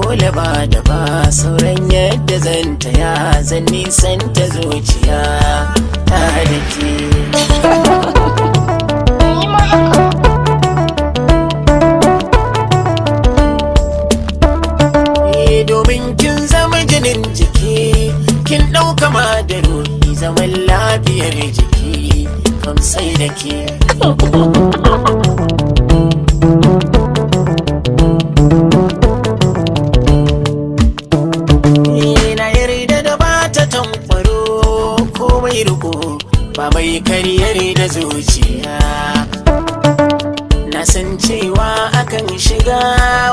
Dole ba da ba sauran yadda zan taya, zan nisan ta zuciya ta da ke. Yi ma haka. Domin kin zama jinin jiki, kin ɗauka ma da ruhi, zaman lafiyar jiki kam sai da ke. Na yarda da ba ta tankwaro komai riko ba mai karyar da zuciya. Na san cewa akan shiga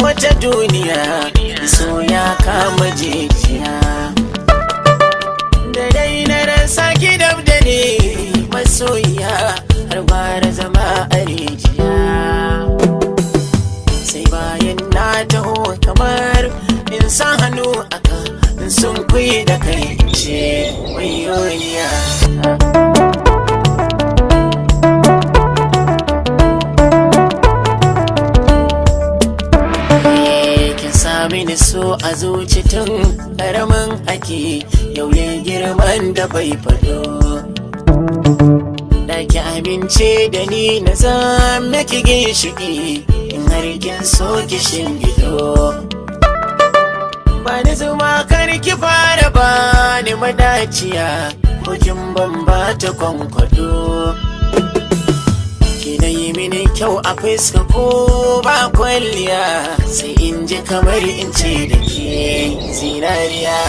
wata duniya, so ya kama jijiya. Da dai na rasa ki dab da ni masoyiya, har gwara zama a rijiya. Sai bayan na taho kamar in sa hannu aka in sun kuyi da kai ce wayoyiya. Kin sami ni so a zuci tun karamin haki, yau ya girman da bai fado. Da ki amince da ni na zama ki ginshiki, in har kin so ki shingido. Ba ni zuma kar ki fara ba ni madaciya, ko kin ban ba ta kwankwado. Ki na yi mini kyau a fuska ko ba kwalliya, sai in ji kamar in ce da ke zinariya.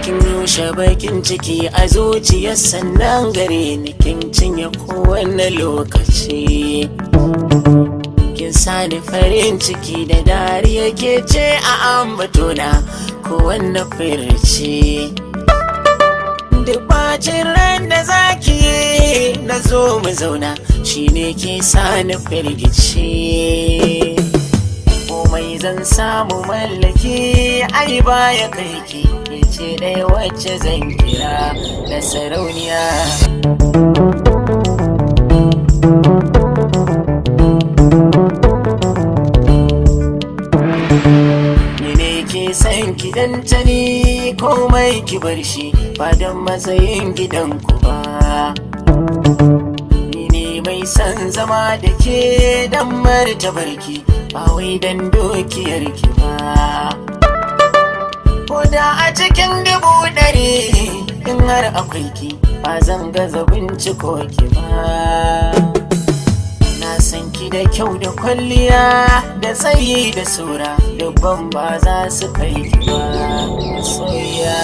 Kin rushe bakin ciki a zuciyar, sannan gare ni kin cinye kowane lokaci. Kin sani farin ciki da dariya, ke ce a ambatona kowanne firci. Duk bacin ran da zaki yi na zo mu zauna, shine ke sani firgici. Komai zan samu mallaki ai baya kai ki, ke ce ɗaya wacce zan kira da sarauniya. Ni ne ke san ki dantani komai ki bar shi ba don matsayin gidanku ba. Ni ne mai san zama da ke don martabarki ba wai don dukiyarki ba. Ko da a cikin 100,000 in har akwai ki, ba zan gaza binciko ki ba. Na san ki da kyau da kwalliya da tsayi da sura, dubban ba za su kai ki ba soyayya.